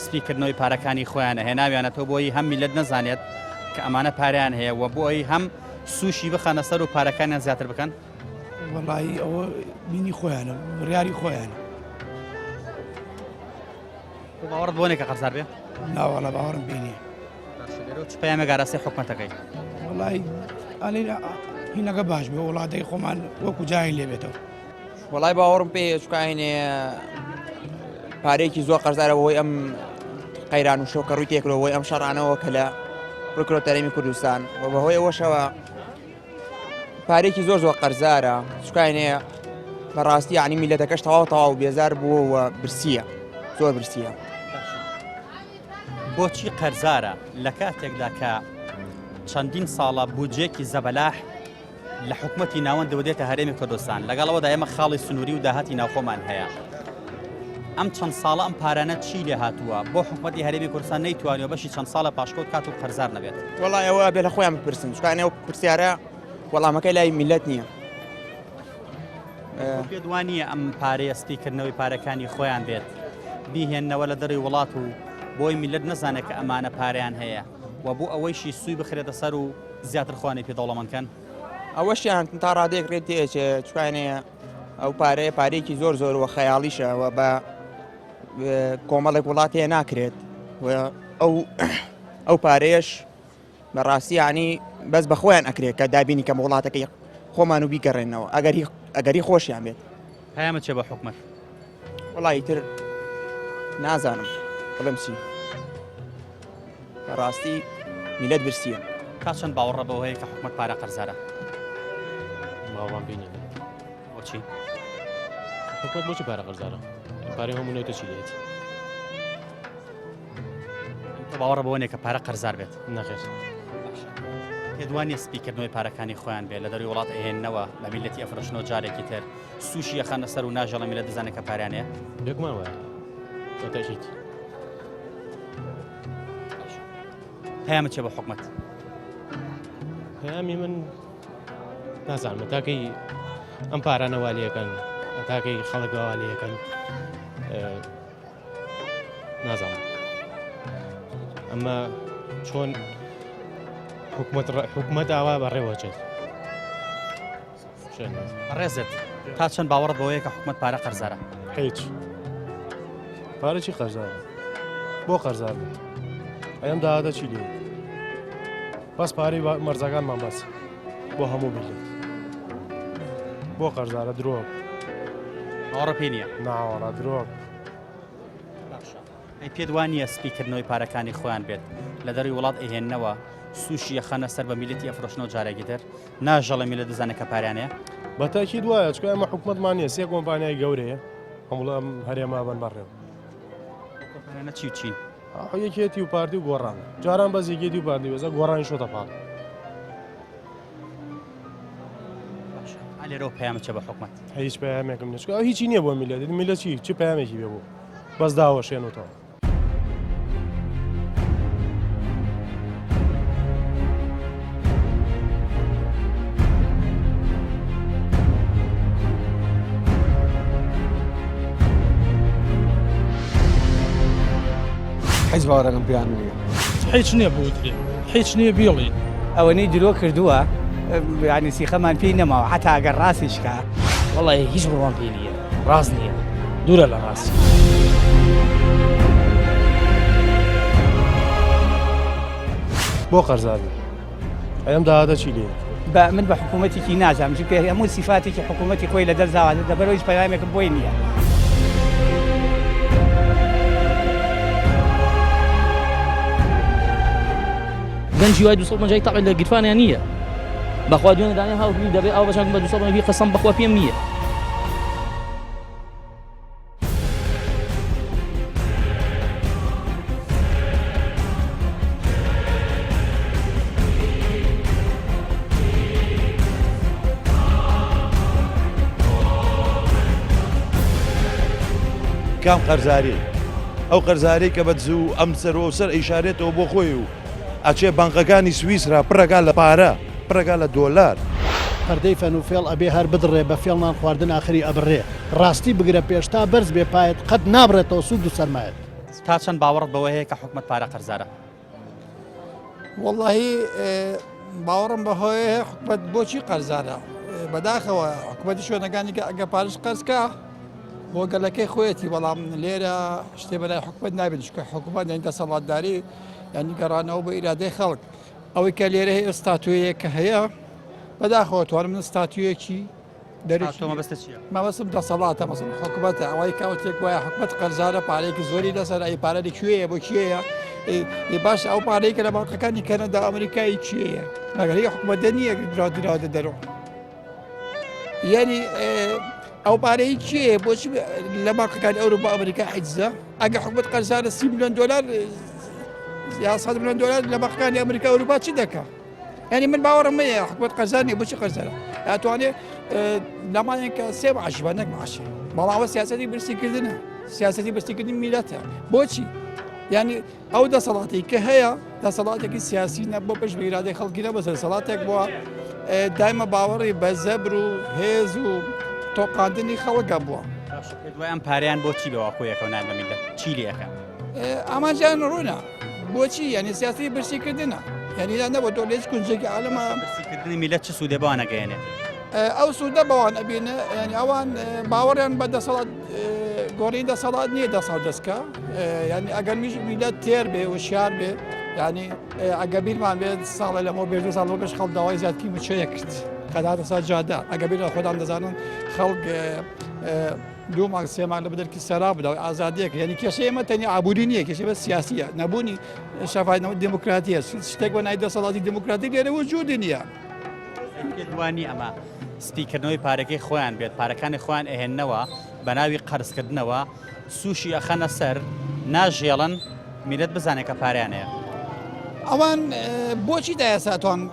سپیکردنەوەی پارەکانی خۆیانە هێناویانەتەوە بۆی هەم میلەت نەزانێت کە ئەمانە پاریان هەیە و بۆی هەم سوشی بخەنە سەر و پارەکانیان زیاتر بکەن وەڵایی ئەوە بینی خۆیانە بڕیاری خۆیانە. باوەڕت بۆ نیە کە قەرزار بێ؟ ناوەڵا باوەڕم پێ نییە. چ پەیامێک ئاراستەی حکومەتەکەی؟ وەڵای ئەڵێ هینەکە باش بێ وڵاتەکەی خۆمان وەکو جارین لێ بێتەوە. وەڵای باوەڕم پێ چکە هینێ پارەیەکی زۆر قەرزارە بەهۆی ئەم قەیران و شۆکە ڕووی تێکرەوە بۆی ئەم شەڕانەوە کە لە ڕووی تەرێمی کوردستان و بەهۆی ئەوەشەوە پارێکی زۆر زۆر قەرزارە چکاینێ بەڕاستی یعنی میلەتەکەش تەواو تەواو بێزار بووە و برسیە زۆر برسیە. بۆچی قەرزارە لە کاتێکدا کە چەندین ساڵە بودجێکی زەبەلاح لە حکومەتی ناوەندەوە دێتە هەرێمی کوردستان لەگەڵەوەدا ئێمە خاڵی سنووری و داهاتی ناوخۆمان هەیە ئەم چەند ساڵە ئەم پارانە چی لێ هاتووە بۆ حکومەتی هەرێمی کوردستان نەیتوانیوە بەشی چەند ساڵە پاشکەوت کات و قەرزار نەبێت؟ وەڵا ئەوە ئەبێ لە خۆیان بپرسن چونکە ئەو پرسیارە وەڵامەکەی لای میللەت نییە. پێت وا نییە ئەم پارەیە سپیکردنەوەی پارەکانی خۆیان بێت بیهێننەوە لە دەروی وڵات و بۆی میللەت نەزانێت کە ئەمانە پارەیان هەیە و بۆ ئەوەیشی سووی بخرێتە سەر و زیاتر خۆیانی پێ دەوڵەمەند کەن؟ ئەوەشیان تا ڕادەیەک ڕێ تێچێ چونکە ئەو پارەیە پارەیەکی زۆر زۆر وە خەیاڵیشە و بە کۆمەڵێک وڵات هەیە ناکرێت و ئەو ئەو پارەیەش بەڕاستی ینی بەس بە خۆیان ئەکرێت کە دابینی کەم وڵاتەکەی خۆمان و بیگەڕێنەوە ئەگەری ئەگەری خۆشیان بێت. پەیامت چیە بۆ حکومەت؟ وەڵا ئیتر نازانم بڵێم چی بەڕاستی میلەت برسیە. تا چەند باوەڕە بەوە هەیە کە حکومەت پارە قەرزارە؟ باوەڕم پێی نییە. بۆچی؟ حکومەت بۆچی پارە قەرزارە؟ پارەی هەموو نەوتە چی لێت؟ تۆ باوەڕە بەوە نییە کە پارە قەرزار بێت؟ نەخێر. پێت وا نییە سپیکردنەوەی پارەکانی خۆیان بێت لە دەروی وڵات ئەهێننەوە بە میلەتی ئەفرۆشنەوە جارێکی تر سوشی ئەخەنە سەر و ناژەڵە میلەت بزانێت کە پاریان هەیە؟ بێگومان وایە. بە تەئکید. پەیامت چیە بۆ حکومەت؟ پەیامی من نازانم تاکەی ئەم پارانە والەکەن تاکەی خەڵک والەکەن. نازانم ئەمە چۆن حکومەت حکومەت ئاوا بەڕێوەچێت ڕێزت تا چەند باوەڕت بەوەیە کە حکومەت پارە قەرزارە هیچ پارە چی قەرزارە بۆ قەرزار بێت ئەم داهاتە چی لێ بەس پارەی مەرزەکانمان بەس بۆ هەموو بڵێت بۆ قەرزارە درۆ باوەڕە پێ نییە ناوەڵا درۆ ئەی پێت وا نییە سپیکردنەوەی پارەکانی خۆیان بێت لە دەروی وڵات ئەهێننەوە سوشی یەخەنە سەر بە میلەتی ئەفرۆشنەوە جارێکی تر ناژەڵێ میلەت بزانێت کە پاریان هەیە؟ بە تاکید وایە چکە ئەمە حکومەتمان نییە سێ کۆمپانیای گەورەیە هەموو ئەم هەرێمە بن بەڕێوە کۆمپانیانە چی و چین؟ یەکێتی و پارتی و گۆڕان جاران بەس یەکێتی و پارتی بەزە گۆڕانی شۆتە پاڵ لێرەوە پەیامە چە بە حکومەت هیچ پەیامێکم نیە چکە هیچی نییە بۆ میلەت میلەت چی چ پەیامێکی بێ بوو بەس داوەشێنەوە هیچ باوەڕێکم پێیان نییە. هیچ نییە بوترێ هیچ نییە بیڵێین. ئەوەنەی درۆ کردووە یانی سیخەمان پێی نەماوە حەتا ئەگەر ڕاستیش کا. وەڵی هیچ بڕوام پێی نییە ڕاست نییە دوورە لە ڕاستی. بۆ قەرزار بی ئەم داهاتە چی لێ بە من بە حکوومەتێکی نازانم چونکە هەموو سیفاتێکی حکوومەتی خۆی لە دەست داوە لەبەرەوە هیچ پەیامێکم بۆی نییە. گەنجی وای 250 تاقی لە گیرفانیان نییە بەخوا دوێنێ دانێ هاوکردی دەبێ ئاو بەچاکم بە 250 قەسەم بەخوا پێم نییە. کام قەرزاری؟ ئەو قەرزارەی کە بە دز و ئەم سەر و ئەو سەر ئەیشارێتەوە بۆ خۆی و ئەچێ بانقەکانی سویسرا پڕەکا لە پارە پڕەکا لە دۆلار. پەردەی فەن و فێڵ ئەبێ هەر بدڕێ بە فێڵ نان خواردن ئاخری ئەبڕێ ڕاستی بگرە پێش تا بەرز بێ پایەت قەت نابڕێتەوە سوود و سەرمایەت. تا چەند باوەڕت بەوە هەیە کە حکومەت پارە قەرزارە؟ وەڵاهی باوەڕم بە هۆیە حکومەت بۆچی قەرزارە بەداخەوە حکومەتی شوێنەکانی کە ئەگە پارش قەرزکە بۆ گەلەکەی خۆیەتی بەڵام لێرە شتێ بەلای حکومەت نابێت چکە حکومەت یعنی دەسەڵاتداری یعنی گەڕانەوە بۆ ئیرادەی خەڵک ئەوەی کە لێرە هەیە ستاتوەیە کە هەیە بەداخەوە توانم من ستاتویەکی دەرەکی مەبەستە چییە؟ مەبەستم دەسەڵاتە مەسەڵ حکومەتە ئەوەی کەوتێک وایە حکومەت قەرزارە پارەیەکی زۆری لەسەر ئەی پارە لە کوێیە بۆ کێیە باش ئەو پارەی کە لە بانقەکانی کەنەدا ئەمریکایی کێیە مەگەر هی حکومەتە نییە درا دراوە دەرەوە یعنی ئەو پارەی کێیە بۆچی لە بانقەکانی ئەوروپا ئەمریکا حیجزە ئەگە حکومەت قەرزارە سی میلیۆن دلار یا 100 میلیۆن دلار لە بانقەکانی ئەمریکا ئەوروپا چی دەکا یعنی من باوەڕم هەیە حکومەت قەرزار نیە بۆچی قەرزارە ئەتوانێ لەمانێک کە سێ معاش بە نەک معاشێ بەڵام ئەوە سیاسەتی برسیکردنە سیاسەتی برسیکردنی میلەتە بۆچی یعنی ئەو دەسەڵاتی کە هەیە دەسەڵاتێکی سیاسی نە بۆ پشت بە ئیرادەی خەڵکی نە بەسەر دەسەڵاتێک بووە دایمە باوەڕی بە زەبر و هێز و تۆقاندنی خەڵکە بووە دوای ئەم پارەیان بۆچی بەوا خۆیەکەو نان بە میلەت چی لێ ئەکەن ئامانجیان ڕوونە بۆچی یعنی سیاسی برسیکردنە یعنی لا نەبوو تۆ لە هیچ کونجێکی عالەمە برسیکردنی میلەت چ سوودێ بەوان ئەگەیەنێت ئەو سوودە بەوان ئەبینە یعنی ئەوان باوەڕیان بە دەسەڵات گۆڕی دەسەڵات نییە دەسەڵ دەستکە یعنی ئەگەر میش میلەت تێر بێ وشیار بێ یعنی ئەگە بیرمان بێت ساڵە لەمە بێ دو ساڵ بۆ پێش خەڵک داوای زیادکی موچەیە کرد قەداتە سەر جادە ئەگە بیر لە خۆدان دەزانن خەڵک دوو مانگ سێ مانگ لە بەدەرکی سەرا بداوی ئازادیەک یعنی کێشەی ئێمە تەنیا ئابووری نییە کێشەی بەس سیاسیە نەبوونی شەفاینەوە دێموکراتیە شتێک بە ناوی دەسەڵاتی دێموکراتی لێرە وجودی نییە. وانی ئەمە سپیکردنەوەی پارەکەی خۆیان بێت پارەکانی خۆیان ئەهێننەوە بە ناوی قەرزکردنەوە سوشی ئەخەنە سەر ناژێڵن میلەت بزانێت کە پاریان هەیە. ئەوان بۆچی تا ئێستا توان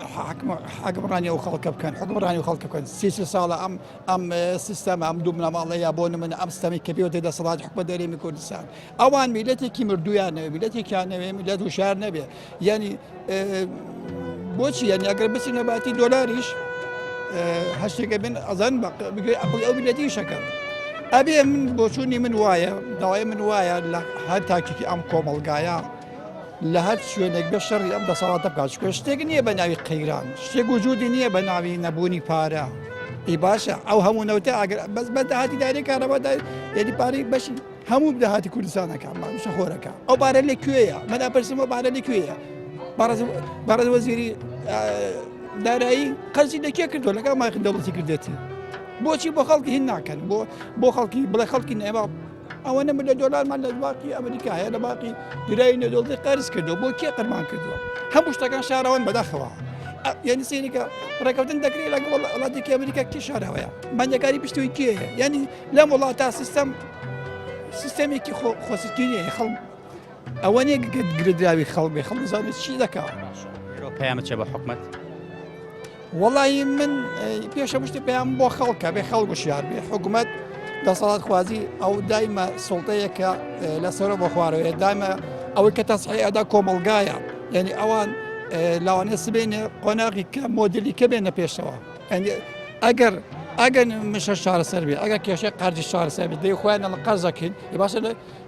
حاکمڕانی ئەو خەڵکە بکەن حکومڕانی و خەڵکە بکەن سی ساڵە ئەم ئەم سیستەمە ئەم دوو بنەماڵەیە بۆ نمونە ئەم ستەمی کە پێوتە دەسەڵات حکومەت هەرێمی کوردستان ئەوان میلەتێکی مردوویان نەوێ میلەتێکیان نەوێ میلەت وشار نەبێ یعنی بۆچی یعنی ئەگەر بچینە باتی دۆلاریش هەشتێکە بن ئەزان بگوێ ئەقلی ئەو میلەتی شەکەن. ئەبێ من بۆچوونی من وایە داوای من وایە لە هەر تاکێکی ئەم کۆمەڵگایە لە هەر شوێنێک بێ شەڕی ئەم دەسەڵاتە بکات چونکە شتێک نییە بە ناوی قەیران شتێک وجودی نییە بە ناوی نەبوونی پارە ئی باشە ئەو هەموو نەوتە ئەگەر بەس بە داهاتی دارەی کارەبا یعنی پارەی بەشی هەموو داهاتی کوردستانەکە مامشە خۆرەکە ئەو پارە لە کوێیە من ئەپرسم ئەو پارە لە کوێیە بەڕێز وەزیری دارایی قەرزی لە کێ کردووە لەگەڵ ماخی دەوڵەتی کردێتی بۆچی بۆ خەڵکی هین ناکەن بۆ بۆ خەڵکی بڵێ خەڵکی نێمە ئەوە نە ملیۆن دۆلارمان لە باقی ئەمریکا هەیە لە باقی دراوی نێودەوڵەتی قەرز کردووە بۆ کێ قەرمان کردووە هەموو شتەکان شاراوەن بەداخەوە یعنی سەیرەکە ڕێکەوتن دەکرێت لەگەڵ وڵاتێکی ئەمریکا کێ شاراوەیە بەندەکاری پشتوی کێ یعنی لەم وڵاتە سیستەم سیستەمێکی خۆسیستی نییە خەڵ ئەوە نییە گرێدراوی خەڵک بێ خەڵک بزانێت چی دەکا پەیامت چیە بە حکومەت؟ وەڵی من پێش هەموو شتێک پەیام بۆ خەڵکە بێ خەڵک وشیار بێ حکومەت دەسەڵات خوازی ئەو دایمە سڵتەیەکە لەسەرە بۆ خوارەوەیە دایمە ئەوەی کە تەسحی ئەدا کۆمەڵگایە یعنی ئەوان لاوانە سبێنێ قۆناغی کە مۆدلی کە بێنە پێشەوە ئەگەر ئەگەر مشە چارەسەر بێ ئەگەر کێشەی قەرزی چارەسەر بێ دەی خۆیان لە قەرزەکەین باشە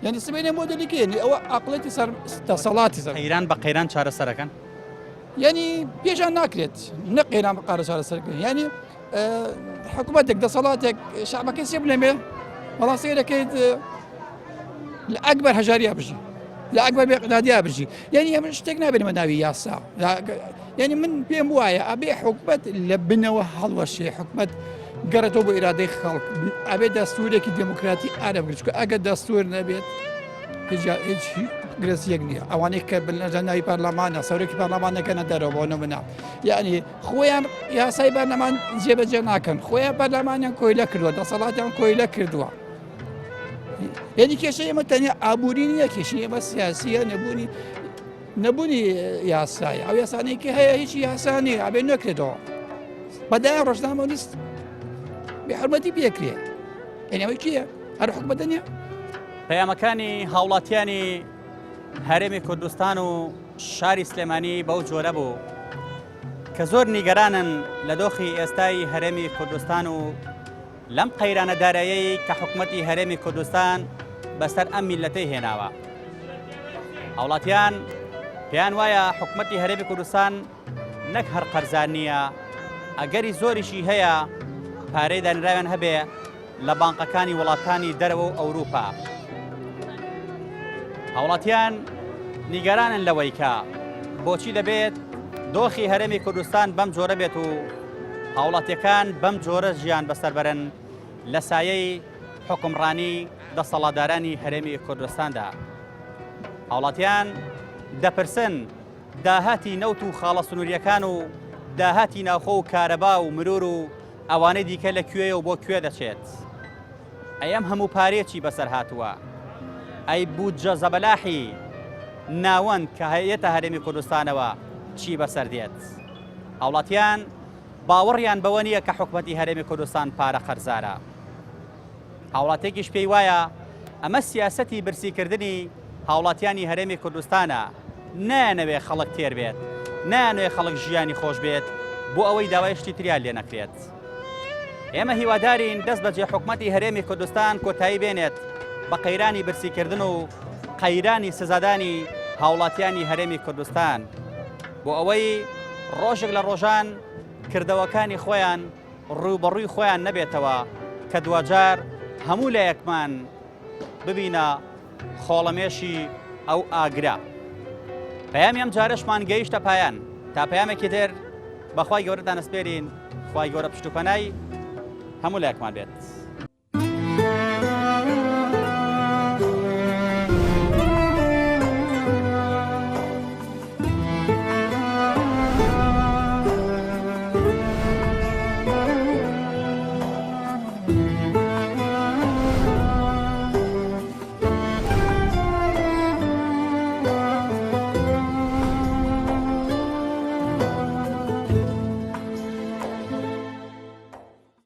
یعنی سبێنێ مۆدلی کێنی ئەوە عقلێتی سەر دەسەڵاتی سەر قەیران بە قەیران چارەسەرەکەن یعنی پێشان ناکرێت نە قەیران بە قارە چارەسەرکردن یعنی حکوومەتێک دەسەڵاتێک شعبەکەی سێ بنەمێ بەڵام سەیرەکەیت لە ئەکبەر هەژاریا بژی لە ئەکبەر بێقدادیا بژی یعنی ئەمە شتێک نابێنمە ناوی یاسا یعنی من پێم وایە ئەبێ حکومت لە بنەوە هەڵوەشێ حکومت گەڕێتەوە بۆ ئیرادەی خەڵک ئەبێ دەستورێکی دموکراتی ئارە بگرچکە ئەگەر دەستور نەبێت هیچ هیچ گرسیەک نییە ئەوانەی کە بنەجە ناوی پەرلەمانە سەرۆکی پەرلەمان دەکەنە دەرەوە بۆ نمونە یعنی خۆیان یاسای پەرلەمان جێبەجێ ناکەن خۆیان پەرلەمانیان کۆیلە کردووە دەسەڵاتیان کۆیلە کردووە یعنی کێشەی ئێمە تەنیا ئابووری نییە کێشەی ئێمە سیاسیە نەبوونی نەبوونی یاسای ئەو یاسانەی کە هەیە هیچ یاسا نییە ئەبێ نەکرێتەوە بەدایان ڕۆژنامە نیست بێحرمەتی پێکرێ یعنی ئەوەی کێیە هەر حکومەتە نییە پەیامەکانی هاوڵاتیانی هەرێمی کوردستان و شاری سلێمانی بەو جۆرە بوو کە زۆر نیگەرانن لە دۆخی ئێستای هەرێمی کوردستان و لەم قەیرانە دارایەی کە حکومەتی هەرێمی کوردستان بەسەر ئەم میلەتەی هێناوە. هاوڵاتیان پێیان وایە حکومەتی هەرێمی کوردستان نەک هەر قەرزار نییە، ئەگەری زۆریشی هەیە پارەی دانراویان هەبێ لە بانقەکانی وڵاتانی دەرەوە و ئەوروپا. هاوڵاتیان نیگەرانن لەوەی کە بۆچی دەبێت دۆخی هەرێمی کوردستان بەم جۆرە بێت و هاوڵاتیەکان بەم جۆرە ژیان بەسەر بەرن لە سایەی حکومڕانی دەسەڵاتدارانی هەرێمی کوردستاندا. هاوڵاتیان دەپرسن داهاتی نەوت و خاڵە سنووریەکان و داهاتی ناوخۆ و کارەبا و مرور و ئەوانەی دیکە لە کوێیە و بۆ کوێ دەچێت؟ ئەی ئەم هەموو پارەیە چی بەسەر هاتووە؟ ئەی بودجە زەبەلاحی ناوەند کە یەتە هەرێمی کوردستانەوە چی بەسەر دێت؟ هاوڵاتیان باوەڕیان بەوە نییە کە حکومەتی هەرێمی کوردستان پارە قەرزارە. هاوڵاتیەکیش پێی وایە ئەمە سیاسەتی برسیکردنی هاوڵاتیانی هەرێمی کوردستانە، نایانەوێ خەڵک تێر بێت، نایانەوێ خەڵک ژیانی خۆش بێت بۆ ئەوەی داوای شتی تریان لێ نەکرێت. ئێمە هیوادارین دەست بەجێ حکومەتی هەرێمی کوردستان کۆتایی بێنێت بە قەیرانی برسیکردن و قەیرانی سزادانی هاوڵاتیانی هەرێمی کوردستان بۆ ئەوەی ڕۆژێک لە ڕۆژان کردەوەکانی خۆیان ڕووبەڕووی خۆیان نەبێتەوە کە دواجار هەموو لایەکمان ببینە خۆڵەمێشی ئەو ئاگرە. پەیامی ئەم جارەشمان گەیشتە پایان تا پەیامێکی تر بەخوای گەورەتان ئەسپێرین خوای گەورە پشت و پەنای هەموو لایەکمان بێت.